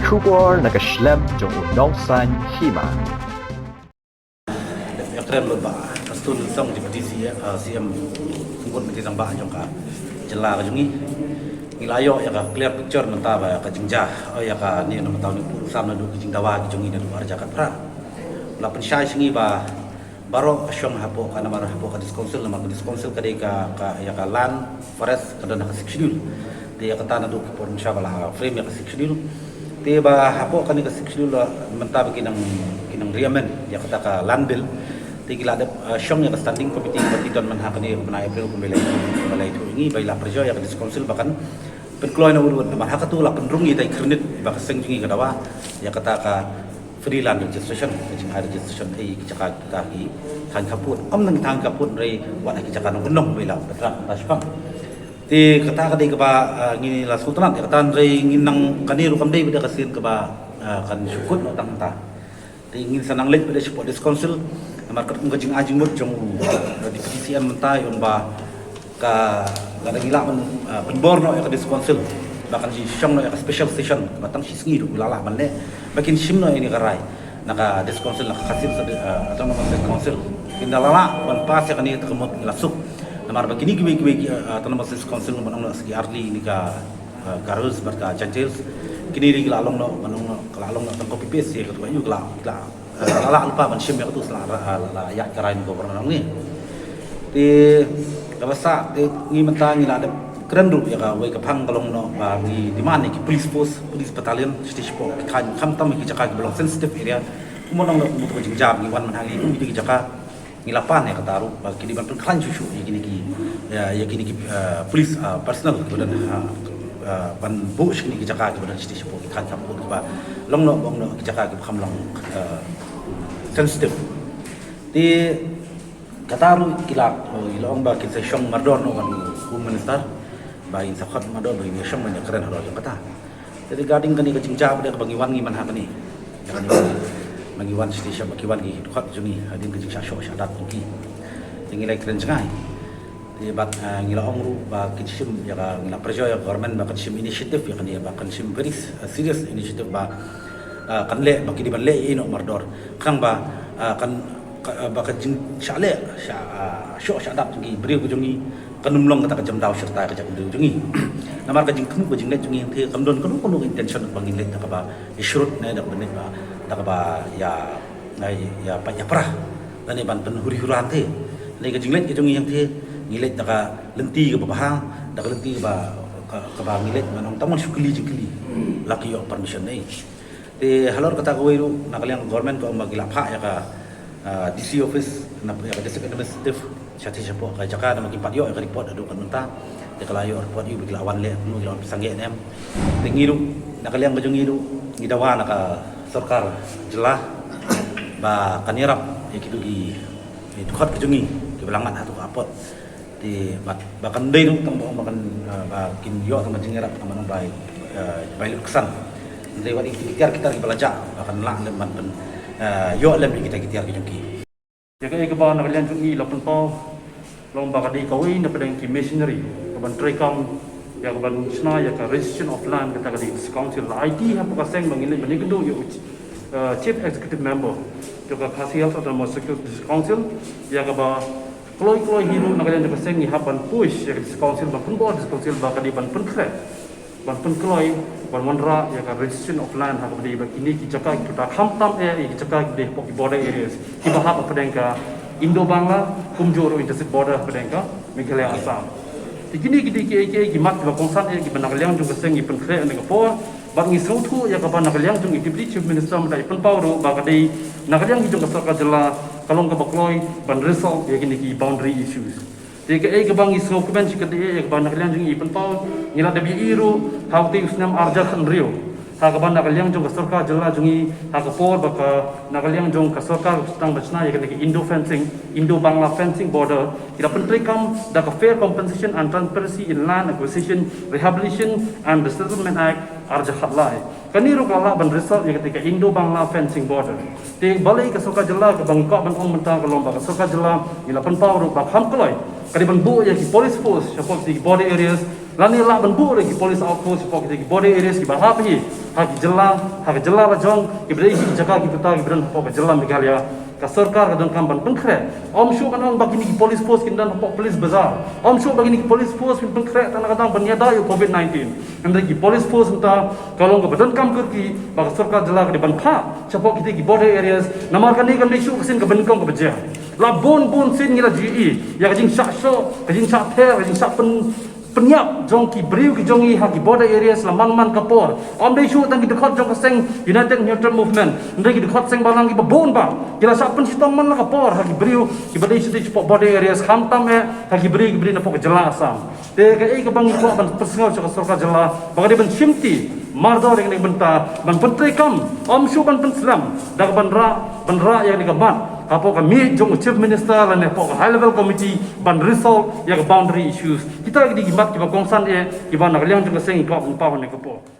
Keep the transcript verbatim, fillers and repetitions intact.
Khubor na ka shlem jong u nongsan hima. Ïa kren lut ba Prestone Tynsong, Deputy C M, uh, C M, Symbud Myntri Rangbah jong ka jylla ka jong ngi. Ngi la ïoh ïa ka clear picture mynta ba ka jingjia, oh, ïa kane na mynta u Pur u sam naduh ka jingdawa ka jong ngi naduh arhajar khatphra. La pynshai sha ngi ba baroh ka shong hapoh ka, namar hapoh ka District Council, namar ka District Council ka dei ka, ka, ïa ka land, forest, ka don ha ka Sixth Schedule. Te ïa kata naduh ki por mynshuwa ba la frame ïa ka Sixth Schedule. Te ba hapoh kane ka Sixth Schedule, uh, mynta ba ki nang, ki nang re-amend ïa kata ka Land Bill. Te ki la dep, uh, shong ïa ka Standing Committee ba ki don man ha kane ka bnai April kumba la, kumba la ïathuh ïa ngi, ba la pyrshah ïa ka District Council ba kan pynkloi na u ruh, namar ha katu la pynrung ïa kita ki khyrnit ba ka seng jong ngi ka dawa ïa kata ka free land registration, ka jingai registration, eh, ki jaka kita ki thaiñ khappud, ym nang thaiñ khappud, hynrei wat ha ki jaka nongkyndong ba la pynrap ta shipang. Te kata ka dei kaba, ah, ngi la sngewtynnat ïa kata, hynrei ngi nang, kane ruh kam dei ba dei ka sien kaba, ah, kan shu kut noh tang mynta. Te ngin sa nang leit pat shapoh District Council, namar katkum ka jingai jingmut jong u, uh, Deputy C M mynta, ïa ong ba ka, lada ngi lah ban, uh, pynbor noh ïa ka District Council ba kan shong noh ïa ka special session ba tang shi sngi ruh ngi lah lah ban leh, ba kin shim noh ïa kane ka rai na ka District Council, na ka Khasi Hills, uh, Autonomous District Council. Kin da lah lah ban pass ïa kane, te ka mut ngi la suk, namar ba kine kiwei kiwei ki, uh, Autonomous District Council, ban ong noh sa ki Arli, kine ka uh, Garo Hills bad ka Jaintia Hills. Kine ruh ki la long noh, ban ong noh, ka la long noh tang copy paste ïa katu, ïa ka la, ka la, uh, la, la lypa ban shim ïa katu, sa la, uh, la, la ïaid ka rai na ka government ngi. Te kaba sah, te ngi mynta ngi la dep kren ruh ïa kawei ka phang, ka long noh ba ngi demand ïa ki police force, police battalion, shiteng shapoh ki thaiñ, khamtam ki jaka kiba long sensitive area. Kumba long noh, kumba ka jingjia ngi wan man ha ngi, kumba ki jaka ngi la pan ïa kata ruh ba ki dei ban pynkhlaiñ shuh shuh ïa kine ki, ïa, ïa kine ki, eh, police, eh, personnel kiba don, eh, eh, ban buh sha kine ki jaka kiba don shiteng shapoh ki thaiñ khappud kiba long noh, ba ong noh ki jaka kiba kham long, eh, sensitive. Te kata ruh ki la, eh, ki la ong ba kin sa shong mardor noh bad u Home Minister, ba in sa khot mardor, ba in ïa shong ban ïa kren halor jong kata. Te regarding kane ka jingjia ba dei kaba ngi wan ngi man ha kane, ba ngi wan shiteng shaba ki wan ki dkhot jong ngi hadien ka jingshah shoh shah dap jong ki. Te ngi la kren jngai. Te bad, ah, ngi la ong ruh ba kin shim ïa ka, ngi la pressure ïa ka government ba kan shim initiative ïa kane, ba kan shim very, ah, serious initiative ba, ah, kan leh, ba ki dei ban leh ïa ino mardor. Khnang ba, ah, kan, ka, ah, ba ka jingshah leh shah, ah, shoh shah dap jong ki briew ka jong ngi kan ym long kata ka jam daw shirta ka jaitbynriew jong ngi. Namar ka jingthmu ka jingleit jong ngi hangtei kam don kano kano ka intention ba ngin leit da kaba ïashrut ne da kaba leit ba, da kaba ïa, ïa, ïa pait ïa pra, lane ban pynhuri hura hangtei. Lane ka jingleit ka jong ngi hangtei ngi leit da ka lynti kaba bha, da ka lynti kaba, ka, kaba ngi leit ban ong tang ban shu kylli jingkylli, la ki ïoh permission ne. Te halor kata kawei ruh, na ka liang government ka ong ba ki la phah ïa ka, ah, D C office, na ïa ka District Administrative, shati shapoh ka jaka, namar kim pat ïoh ïa ka report haduh katne mynta. Te ka la ïoh report ïa ba ki la wan leh, kumno ki la wan pynsangeh ne em. Te ngi ruh, na ka liang ka jong ngi ruh, ngi dawa na ka sorkar jylla ba kan ïarap ïa kitu ki, ki dkhot ka jong ngi kiba la ngat ha tu ka apot. Te ba, ba kan dei ruh tang ba, ba kan, ah, ba kin ïoh tang ka jingïarap tang ba nang bai, ah, bai lut ksan. Te wat ïa ki tiar ki tar kiba la jah ba kan lah lem ban pyn, ah, ïoh lem ïa kita ki tiar ki jong ki. Ïa kaei kaba na ka liang jong ngi la pynpaw, long ba ka dei kawei na pdeng ki machinery kaban treikam ïa kaban shna ïa ka registration of land, kata ka dei District Council. La aiti hapoh ka seng ba ngin leit ban ïakynduh ïa u, ah, Chief Executive Member jong ka Khasi Hills Autonomous District Council ïa kaba kloi kloi hi ruh na ka liang jong ka seng ngi hap ban push ïa ka District Council ban pynbor District Council ba ka dei ban pynkhreh, ban pynkloi, ban wanrah ïa ka registration of land ha kaba dei ba kine ki jaka kiba khamtam eh ïa ki jaka kiba dei hapoh ki border areas kiba hap hapdeng ka Indo-Bangla, kumjuh ruh interstate border hapdeng ka Meghalaya Assam. Te kine ki dei kiei kiei ki mat kiba kongsan eh kiba na ka liang jong ka seng ngi pynkhreh ha kane ka por. Bad ngi sngewthuh ïa kaba na ka liang jong i Deputy Chief Minister mynta i pynpaw ruh ba ka dei na ka liang jong ka sorkar jylla ka long kaba kloi ban resolve ïa kine ki boundary issues. Te kaei kaba ngi sngewkmen shi katdei ïa kaba na ka liang jong i pynpaw, ngi la dep ïohi ruh ha utei u snem arhajar khathynriew, ha kaba na ka liang jong ka sorkar jylla jong ngi, ha ka por ba ka na ka liang jong ka sorkar ka tang ba shna ïa kane ka Indo fencing, Indo-Bangla fencing border, ki la pyntreikam da ka Fair Compensation and Transparency in Land Acquisition, Rehabilitation and Resettlement Act arhajar khatlai. Kane ruh ka la lah ban resolve ïa kata ka Indo-Bangla fencing border. Te balei ka sorkar jylla kaba ngi kwah ban ong mynta ka long ba ka sorkar jylla ngi la pynpaw ruh ba kham kloi ka dei ban buh ïa ki police force shapoh ki border areas, lane lah ban buh ïa ki police outpost shapoh ki border areas kiba hap hi ha ki jylla, ha ka jylla la jong, kiba dei ki jaka kiba ta kiba don hapoh ka jylla Meghalaya. Ka sorkar ka donkam ban pynkhreh. Ym shuh ban ong ba kine ki police force kin don hapoh police bazar. Ym shuh ba kine ki police force kin pynkhreh tang na ka daw ban ïada ïa u covid nineteen. Hynrei ki police force mynta ka long kaba donkam kyrkieh ba ka sorkar jylla ka dei ban phah shapoh kita ki border areas. Namar kane kam dei shuh ka sien kaba nyngkong kaba jia. La bun bun sien ngi la ju ïohi ïa ka jingshah shoh, ka jingshah ther, ka jingshah pyn pynïap jong ki briew ki jong ngi ha ki border areas la man man ka por. Ym dei shuh tang ki dkhot jong ka seng United Neutral Movement, hynrei ki dkhot seng balang kiba bun bha ki la shah pynshitom man la ka por ha ki briew kiba dei shuh shuh shapoh border areas, khamtam eh ha ki briew ki briew napoh ka jylla Assam. Te kaei kaba ngi kwah ban pynsngew sha ka sorkar jylla ba ka dei ban shimti mardor ïa kane ka bynta, ban pyntreikam, ym shuh ban pynslem da ka ban rah, ban rah ïa kane ka mat hapoh ka miej jong u Chief Minister lane hapoh ka High Level Committee ban resolve ïa ka boundary issues. Kita ki dei ki mat kiba kongsan eh kiba na ka liang jong ka seng ngi kwah ban paw ha kane ka por.